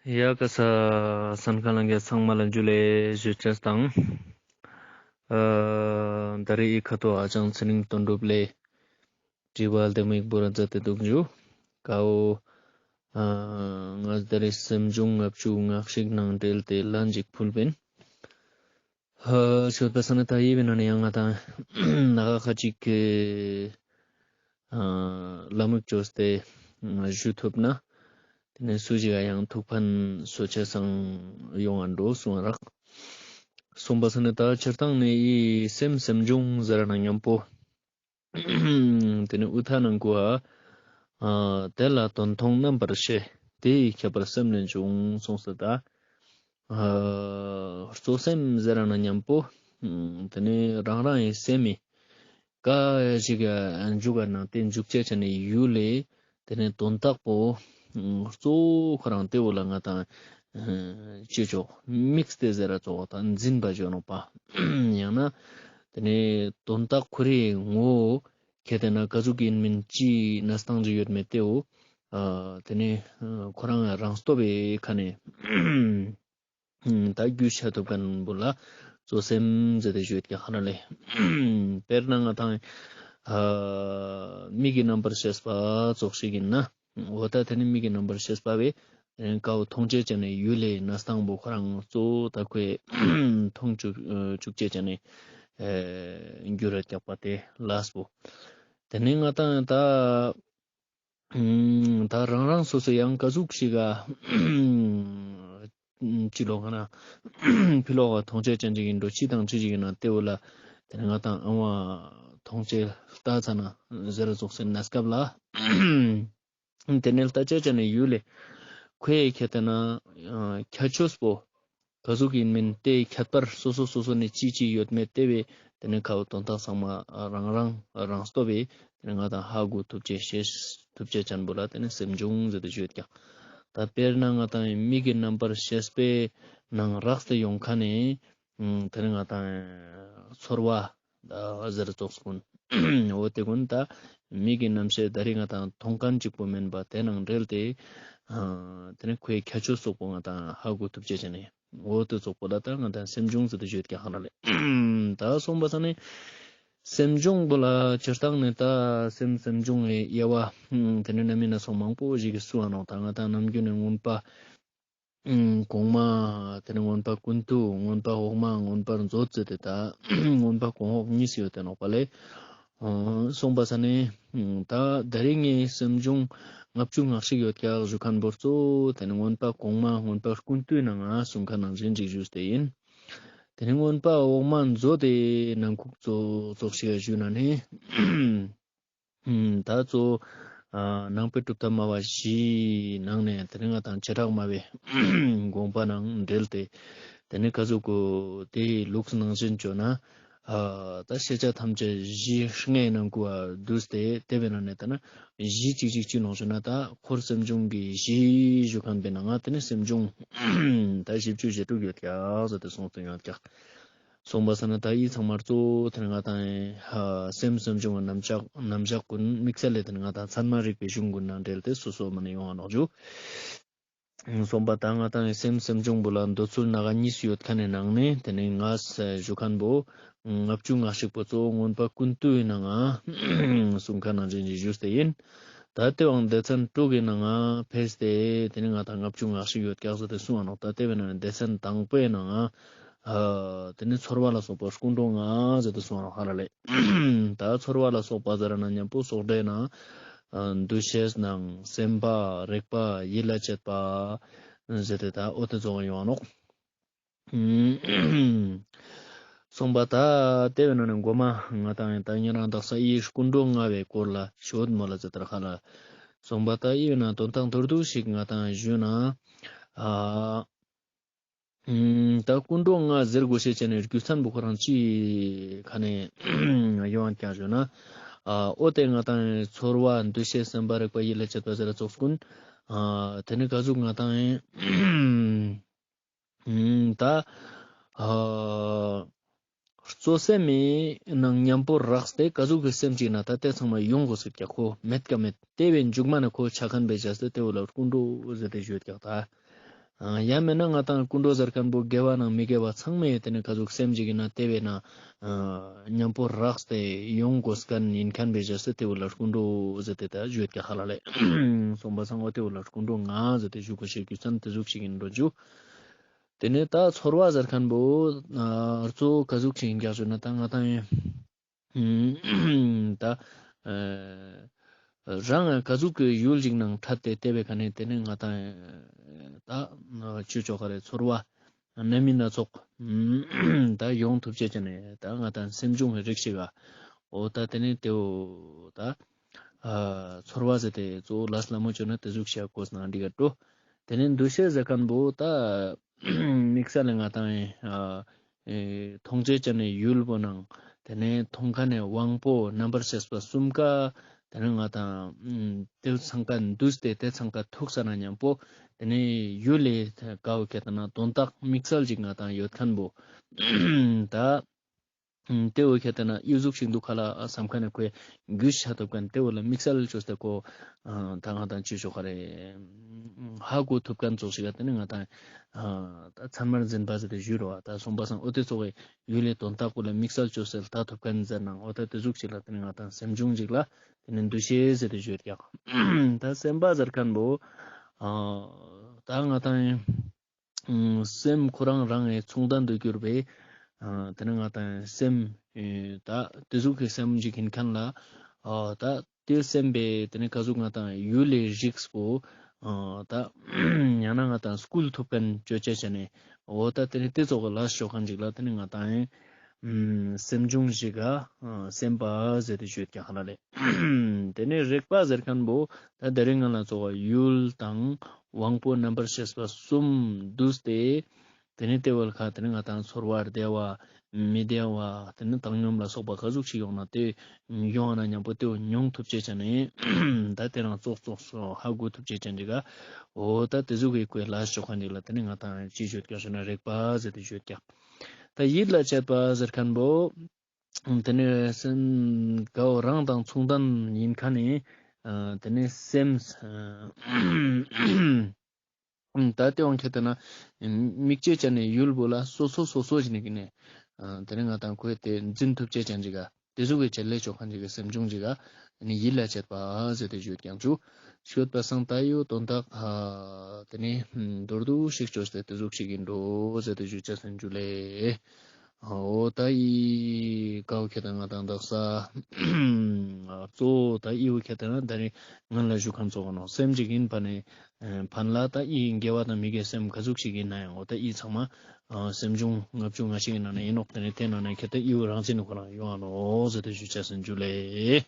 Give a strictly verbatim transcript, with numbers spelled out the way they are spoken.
ཡ་ཀ་ས་སན་ཁ་ལང་གི་ཚང་མ་ལ་འཇུ་ལེ་ཞུ་ཅེས་དང་། ཨ་ད་རེས་ཨི་ཁ་ཐོ་ཨ་ཅང་ཚེ་རིང་དོན་གྲུབ་ལེ་དྲི་བ་ལྡེ་མིག་བོ་ར་མཛད་དེ་འདུག་འཇུ། ཀ་བོ་ཨ་ང་ད་རེས་སེམས་བྱུང་ལྔ་བཅུ་ང་གཅིག་ནང་འབྲེལ་ཏེ་ལན་ཅིག་ཕུལ་བིན། ཧ་ཤོད་པ་ས་ནི་ད་ཡི་བི་ན་ནི་ཡང་ང་དང་ན་ཁ་ཁ་ཅིག་གི་ཨ་ལ་མིག་ཅོས་ཏེ་ཞུ་ཐུབ་ན་དེ་ནས་སུ་ཞིག་ག་ཡང་ཐུགས་ཕན་གསོ་ཆ་སང་ཡོང་ང་འགྲོ་གསུང་རག། གསུངས་པ་ས་ནི་ད་སྤྱིར་བཏང་ནི་ཡི་སེམས་སེམས་བྱུང་ཟེར་ན་མཉམ་པོ། དེ་ནི་དབུ་མཐའ་ནང་གོ་ཨ། དེ་ལ་དོན་མཐོང་རྣམ་པར་ཤེས། དེ་ཡི་ཁྱད་པར་སེམས་ལས་བྱུང་གསུངས་སོ་ད། ཨ་གཙོ་སེམས་ཟེར་ན་མཉམ་པོ། དེ་ནི་རང་རང་ཡི་སེམས་མི་ཀ་ཞིག་འཇུག་ག་ནང་དེ་འཇུག་ཅེས་ཆ་ནི་ཡུལ་ལས། དེ་ནི་དོན་དག་པོ་གཙོ་བོ་ཁོ་རང་དེ་བོ་ལ་ང་དང་ཅི་ཆོག་དམིགས་ཏེ་ཟེར་ར་ཙོགས་དང་འཛིན་པ་བརྗོད་ནོག་པ། ཡང་ན་དེ་ནི་དོན་དག་ཁོ་རའི་ངོ་བོ་ཁྱེད་དེ་ན་ག་ཟུག་ཡིན་མིན་ཅི་གནས་སྟངས་ཅི་ཡོད་མེད་དེ་བོ། ཨ་དེ་ནི་ཁོ་རང་རང་སྟོབས་པའི་ཁ་ནས་ད་རྒྱུས་ཆ་ཐུབ་མཁན་བོ་ལ་གཙོ་སེམས་ཟེར་ཏེ་ཞུ་ཡོད་ཀྱག་ཧ་ན་ལེ། དཔེར་ན་ང་དང་ཨ་མིག་གི་རྣམ་པར་ཤེས་པ་ཙོགས་ཤིག་ཡིན་ན། འོ་ད་དེ་ནི་མིག་གི་རྣམ་པར་ཤེས་པ་བས་ཀ་བོ་མཐོང་ཅེས་ཅན་ནི་ཡུལ་ལས་གནས་སྟངས་པོ་ཁོ་རང་གཙོ་བོ་ད་ཁོས་མཐོང་བཅུག་བཅུག་ཅེས་ཅན་ནི་འགྱུར་ར་རྒྱག་པ་དེ་ལས་པོ། དེ་ནི་ང་དང་ད་ད་རང་རང་སོ་སོ་ཡང་ག་ཟུག་ཞིག་ག་ཅི་ལོ་ང་ན་ཕི་ལོག་ག་མཐོང་ཅེས་ཅན་ཅིག་ཡིན་འགྲོ་ཅི་དང་ཅི་ཞིག་ཡིན་ན་དེ་བོ་ལ་དེ་ནི་ང་དང་ཨ་བ་མཐོང་ཅེས་ལྟ་ཚ་ན་ཟེར་ར་ཙོགས་སེ་གནས་སྐབས་ལ། དེ་ནས་ལྟ་ཅེས་ཅན་ནི་ཡུལ་ལས་ཁོས་ཁྱེད་དེ་ན་ཁྱད་ཆོས་པོ་ག་ཟུག་ཡིན་མིན་དེ་ཁྱད་པར་སོ་སོ་སོ་སོ་ནས་ཅི་ཅི་ཡོད་མེད་དེ་བས་དེ་ནས་ཁ་བོ་དོན་དག་ཚང་མ་རང་རང་རང་སྟོབས་པས་དེ་ནས་ང་དང་ཧ་གོ་ཐུབ་ཅེས་ཤེས་ཐུབ་ཅེས་ཅན་པོ་ལ་དེ་ནས་སེམས་བྱུང་ཟེར་ཏེ་ཞུ་ཡོད་ཀྱག། ད་དཔེར་ན་ང་དང་མིག་གི་རྣམ་པར་ཤེས་པའི་ནང་རགས་ཏེ་ཡོང་ཁ་ནས། ཨུམ། དེ་ནི་ང་དང་ཚོར་བ་ཟེར་ཙོགས་ཀུན། འོ་དེ་ཀུན་ད་མིག་གི་རྣམ་ཤེས་ད་རེས་ང་དང་མཐོང་མཁན་གཅིག་པོ་མིན་པ་དེ་ནང་འབྲེལ་ཏེ། ཨ་དེ་ནི་ཁོའི་ཁྱད་ཆོས་སོགས་པོ་ང་དང་ཧ་གོ་ཐུབ་ཅེས་ཅན་ནི། འོ་དེ་ཙོགས་པོ་ལ་ད་ང་དང་སེམས་བྱུང་ཟེར་ཏེ་ཞུ་ཡོད་ཀྱག་ཧ་ན་ལེ། ད་གསུངས་པ་ས་ནི་སེམས་བྱུང་པོ་ལ་སྤྱིར་བཏང་ནི་ད་སེམས་སེམས་བྱུང་ངི་དབྱེ་བ་དེ་ནི་རྣམ་སྨིན་ན་སོགས་མང་པོ་ཞིག་གི་གསུངས་ཨ་ནོག། ད་ང་དང་ནམ་རྒྱུན་ནས་མངོན་པ། ཨུམ། གོང་མ། དེ་ནས་མངོན་པ་ཀུན་བཏུས། མངོན་པ་འོག་མ། མངོན་པར་མཛོད་ཟེར་ཏེ་ད་མངོན་པ་གོང་འོག་གཉིས་སུ་ཡོད་དེ་ནོག་པ་ལེ། ཨ་གསུངས་པ་ས་ནི་ད་ད་རེས་ངའི་སེམས་བྱུང་ལྔ་བཅུ་ང་གཅིག་ཡོད་ཀྱག་ཞུ་མཁན་པོ་གཙོ་བོ་དེ་ནི་མངོན་པ་གོང་མ་མངོན་པ་ཀུན་བཏུས་ནང་ང་གསུང་མཁན་ནང་བཞིན་ཅིག་ཞུས་ཏེ་ཡིན། དེ་ནི་མངོན་པ་འོག་མ་མཛོད་དེ་ནང་ཁུག་ཙོགས་ཙོགས་ཤིག་ཞུས་ན་ནི། ད་གཙོ་བོ་ནང་པའི་གྲུབ་མཐའ་སྨྲ་བ་བཞིའི་ནང་ནས་དེ་ནི་ང་དང་བྱེ་བྲག་སྨྲ་བའི་དགོངས་པ་ནང་འབྲེལ་ཏེ་དེ་ནི་ག་ཟུག་གོ་དེའི་ལུགས་ནང་བཞིན་བཅོས་ན། ད་ཤེས་བྱ་ཐམས་ཅད་གཞི་ལྔའི་ནང་གོ་བ་བསྡུས་ཏེ་དེ་བས་ན་ནས་ད་ན་གཞི་གཅིག་གཅིག་གཅིག་ནང་བཅོས་ན་ད་འཁོར་སེམས་བྱུང་གི་གཞི་ཞུ་མཁན་པའི་ནང་ང་དེ་ནི་སེམས་བྱུང་ད་བཞི་བཅུ་ཞེ་དྲུག་ཡོད་ཀྱག་ཟེར་ཏེ་གསུངས་ཏེ་ཡོད་ཀྱག། གསུངས་པ་ས་ན་ད་ཡི་ཚང་མར་གཙོ་བོ་དེ་ནི་ང་དང་ཧ་སེམས་སེམས་བྱུང་གི་རྣམ་གཞག་རྣམ་གཞག་ཀུན་དམིགས་བསལ་ལས་དེ་ནི་ང་དང་ཚད་མ་རིག་པའི་གཞུང་ཀུན་ནང་འབྲེལ་ཏེ་སོ་སོ་མ་ནས་ཡོང་བ་ནོག་ཞུ། གསུངས་པ་ད་ང་དང་སེམས་སེམས་བྱུང་པོ་ལ་འདོད་ཚུལ་སྣ་ཁ་གཉིས་སུ་ཡོད་མཁན་ནི་ནང་ནས་དེ་ནི་ང་ཞུ་མཁན་པོ་ལྔ་བཅུ་ང་གཅིག་པོ་གཙོ་བོ་མངོན་པ་ཀུན་བཏུས་ནང་ང་གསུང་མཁན་ནང་བཞིན་ཞུས་ཏེ་ཡིན། ད་དེ་བའང་སྡེ་ཚན་དྲུག་གི་ནང་ང་ཕེས་ཏེ་དེ་ནི་ང་དང་ལྔ་བཅུ་ང་གཅིག་ཡོད་ཀྱག་ཟེར་ཏེ་གསུངས་པ་ནོག། ད་དེ་བས་ན་སྡེ་ཚན་དང་པོའི་ནང་ང་ཨ་དེ་ནི་ཚོར་བ་ལ་སོགས་པ་ཀུན་འགྲོ་ལྔ་ཟེར་ཏེ་གསུངས་པ་ནོག་ཧ་ལ་ལེ། ད་ཚོར་བ་ལ་སོགས་པ་ཟེར་ན་མཉམ་པོ་སོགས་སྒྲས་ན་ཨ་འདུ་ཤེས་ནང་སེམས་པ་རེག་པ་ཡིད་ལ་བྱེད་པ་ཟེར་ཏེ་ད་འོ་དེ་ཙོགས་ཡོང་བ་ནོག། གསུངས་པ་ད་དེ་བས་ན་ནི་མགོ་མ་ང་དང་ད་ཉེ་རང་དག་ས་ཡི་ཀུན་འགྲོ་ལྔ་བའི་སྐོར་ལ་ཞུ་འོད་མོ་ལ་ཟེར་ཏེ་ཧ་ལ། གསུངས་པ་ད་ཡི་བས་ན་དོན་དག་མདོར་བསྡུས་ཤིག་ང་དང་ཞུས་ན། ཨ་ད་ཀུན་འགྲོ་ལྔ་ཟེར་དགོས་ཤེས་ཅན་ནི་རྒྱུ་མཚན་པོ་ཁོ་རང་ཅི་ཁ་ནས་ཡོང་ཀྱང་ཞུས་ན། ཨ་འོ་དེ་ང་དང་ཚོར་བ་འདུ་ཤེས་སེམས་པ་རེག་པ་ཡིད་ལ་བྱེད་པ་ཟེར་ཙོགས་ཀུན། ཨ་དེ་ནི་ག་ཟུག་ང་དང་ཨ་ད་ཨ་གཙོ་སེམས་མི་ནང་མཉམ་པོ་རགས་ཏེ་ག་ཟུག་གི་སེམས་ཅིག་ན་ད་དེ་ཚང་མ་ཡོང་དགོས་སྲིད་ཀྱག་ཁོ་མེད་ཀ་མེད་དེ་བས་མཇུག་མ་ནི་ཁོ་ཆ་མཁན་པའི་བྱས་ཏེ་དེ་བོ་ལ་ཀུན་འགྲོ་ཟེར་ཏེ་ཞུས་ཀྱག་ད། ཡང་མེད་ན་ང་ཏང་ཀུན་འགྲོ་ཟེར་ཁན་བོ་དགེ་བ་ནང་མི་དགེ་བ་ཚང་མའི་ཏེ་ནེ་ཀ་ཟུག་སེམས་ཅིག་ཨིན་ན་ཏེ་བས་ན་ཉམ་པོ་རགས་ཏེ་ཡོང་གོས་ཁན་ཨིན་ཁན་བེ་ཞེས་ཏེ་བོ་ལ་ཀུན་འགྲོ་ཟེར་ཏེ་ད་ཞུ་ཡོད་ཀྱག་ཧ་ལ་ལེ། སོང་པ་སང་འོ་ཏེ་བོ་ལ་ཀུན་འགྲོ་ལྔ་ཟེར་ཏེ་ཞུ་གོས་ཤེས་རྒྱུ་མཚན་ཏེ་ཟུག་ཅིག་ཨིན་འགྲོ་ཞུ། ཏེ་ནེ་ད་ཚོར་བ་ཟེར་ཁན་བོ་ཨ་གཙོ་བོ་ཀ་ཟུག་ཅིག་ཨིན་ཀྱག་ཞུ་ན་ད་ང་ཏང་ཡང་ད་ཨ་རང་ཀ་ཟུག་གི་ཡུལ་ཅིག་ནང་ཐད་དེ་ཏེ་བས་ཁ་ནེ་ཏེ་ནེ་ང་ཏང་ད་ཅོ་ཅོ་ཁ་རེ་ཚོར་བ་རྣམ་སྨིན་སྣ་ཚོགས་ད་ཡོང་ཐུབ་ཅེས་ཅན་ནེ་ད་ང་ཏང་སེམས་བྱུང་གི་རིགས་ཤིག་ག་འོ་ད་ཏེ་ནེ་ཏེ་བོ་ད་ཨ་ཚོར་བ་ཟེར་ཏེ་གཙོ་བོ་ལས་སླ་མོ་ཅོ་ན་ཏེ་ཟུག་ཤ་གོས་ན་འགྲིག་ག་འགྲོ། ཏེ་ནེ་འདུ་ཤེས་ཟེར་ཁན་བོ་ད་དམིགས་བསལ་ལ་ང་ཏང་ཨ་ཨེ་མཐོང་ཅེས་ཅན་ནི་ཡུལ་བོ་ནང་ཏེ་ནེ་མཐོང་ཁན་ནི་དབང་པོ་རྣམ་པར་ཤེས་པ་གསུམ་ཀ་ཏེ་ནེ་ང་ཏང་ཨ་ཏེ་ཚང་ཀ་འདུས་ཏེ་ཏེ་ཚང་ཀ་ཐུག་ས་ན་ཉམ་པོ་ཏེ་ནེ་ཡུལ་ལི་ཀ་བོ་ཁྱེར་ཏེ་ན་དོན་དག་དམིགས་བསལ་ཅིག་ང་ཏང་ཡོད་ཁན་བོ་ད་ཏེ་བོ་ཁྱེར་ཏེ་ན་ཨི་ཟུག་ཤིག་འདུག་ཁ་ལ་སམ་ཁན་ནི་ཁོའི་རྒྱུས་ཆ་ཐུབ་ཁན་ཏེ་བོ་ལ་དམིགས་བསལ་ཅོས་ཏེ་ཁོ་ཨ་ད་ང་ཏང་ཅི་ཞུ་ཁ་རེ་ཧ་གོ་ཐུབ་ཁན་ཙོགས་ཤིག་ག་ཏེ་ནེ་ང་ཏང་ཨ་ད་ཚད་མར་འཛིན་པ་ཟེར་ཏེ་ཞུ་རོ། ད་སོང་པ་སང་འོ་ཏེ་ཙོགས་སི་ཡུལ་ལི་དོན་དག་པོ་ལ་དམིགས་བསལ་ཅོས་ཏེ་ལྟ་ཐུབ་ཁན་ཟེར་ན་འོ་ད་ཏེ་ཟུག་ཅིག་ལ་ཏེ་ནེ་ང་ཏང་སེམས་བྱུང་ཅིག་ལ་ཏེ་ནེ་འདུ་ཤེས་ཟེར་ཏེ་ཞུ་ཡོད་ཀྱག། ད་སེམས་པ་ཟེར་ཁན་བོ་ཨ་ད་ང་ཏང་ཨ་སེམས་ཁོ་རང་རང་ངི་མཚུངས་ལྡན་དུ་གྱུར་པའི་ཨ་ཏེ་ནེ་ང་ཏང་སེམས་ཨེ་ད་ཏེ་ཟུག་གི་སེམས་ཅིག་ཨིན་ཁན་ལ་ཨ་ད་ཏེ་སེམས་པའི་ཏེ་ནེ་ཀ་ཟུག་ང་ཏང་ཡུལ་ལི་རིགས་པོ་ཨ་ད་ཡང་ན་ང་ཏང་སྐུལ་ཐུབ་ཁན་ཅོ་ཅེས་ཅན་ནེ་འོ་ད་ཏེ་ནེ་ཏེ་ཙོགས་ལ་ཞོག་ཁན་ཅིག་ལ་ཏེ་ནེ་ང་ཏང་ཨ་སེམས་བྱུང་ཞིག་ག་ཨ་སེམས་པ་ཟེར་ཏེ་ཞུ་ཡོད་ཀྱག་ཧ་ལ་ལེ། ཏེ་ནེ་རེག་པ་ཟེར་ཁན་བོ་ད་དེ་རིང་ང་ལ་ཙོགས་ཡུལ་དང་དབང་པོ་རྣམ་པར་ཤེས་པ་གསུམ་འདུས་ཏེ་ཏེ་ནེ་ཏེ་བོ་ལ་ཁ་ཏེ་ནེ་ང་ཏང་ཚོར་བ་བདེ་བ་མི་བདེ་བ་ཏེ་ནེ་བཏང་སྙོམས་ལ་སོགས་པ་ཀ་ཟུག་ཅིག་ཡོང་ན་ཏེ་ཡོང་ན་ཉམ་པོ་ཏེ་བོ་མྱོང་ཐུབ་ཅེས་ཅན་ནེ་ད་ཏེ་རང་ཙོགས་ཙོགས་སོ་ཧ་གོ་ཐུབ་ཅེས་ཅན་ཅིག་ག་འོ་ད་ཏེ་ཟུག་གི་ཁོའི་ལ་ཞོག་ཁན་ཅིག་ལ་ཏེ་ནེ་ང་ཏང་ཅི་ཞུ་ཡོད་ཀྱག་ཞུ་ན་རེག་པ་ཟེར་ཏེ་ཞུ་ཡོད་ཀྱག། ད་ཡིད་ལ་བྱེད་པ་ཟེར་ཁན་བོ་ཏེ་ནེ་སེམས་ཀ་བོ་རང་དང་མཚུངས་ལྡན་ཨིན་ཁན་ནི་ཨ་ཏེ་ནེ་སེམས་ཨ་ད་ཏེ་བོ་ཁྱེར་ཏེ་ན་དམིགས་ཅེས་ཅན་ནི་ཡུལ་བོ་ལ་སོ་སོ་སོ་སོ་ཞིག་ནི་ཀི་ནེ་ཨ་ཏེ་ནེ་ང་ཏང་ཁོའི་ཏེ་འཛིན་ཐུབ་ཅེས་ཅན་ཅིག་ག་ཏེ་ཟུག་གི་བྱེད་ལས་ཅོ་ཁན་ཅིག་གི་སེམས་བྱུང་ཅིག་ག་ནི་ཡིད་ལ་བྱེད་པ་ཟེར་ཏེ་ཞུ་ཡོད་ཀྱག་ཞུ། ཞུ་ཡོད་པ་སང་ད་ཡོ་དོན་དག་ཨ་ཏེ་ནེ་མདོར་བསྡུས་ཤིག་ཅོས་ཏེ་ཏེ་ཟུག་ཅིག་ཨིན་འགྲོ་ཟེར་ཏེ་ཞུ་ཅེས་ཨིན་ཞུ་ལེ། འོ་ད་ཨི་ཀ་བོ་ཁྱེར་ཏེ་ན་ང་ཏང་དག་ས་གཙོ་བོ་ད་ཨི་བོ་ཁྱེར་ཏེ་ན་ད་རིང་ང་ལ་ཞུ་ཁན་ཙོགས་ནོ་སེམས་ཅིག་ཨིན་པ་ནེ་ཕན་ལ་ད་ཨི་དགེ་བ་དང་མི་དགེ་སེམས་ཀ་ཟུག་ཅིག་ཨིན་ན་ཡང་འོ་ད་ཨི་ཚང་མ་ཨ་སེམས་བྱུང་ལྔ་བཅུ་ང་བཞི་གི་ནང་ནེ་ཨིན་ནོག། ཏེ་ནེ་ཏེ་ནང་ནེ་ཁྱེར་ཏེ་ཨི་བོ་རང་བཞིན་ནི་ཁོ་རང་ཡོང་ང་ནོག་ཟེར་ཏེ་ཞུ་ཅེས་ཨིན་ཞུ་ལེ།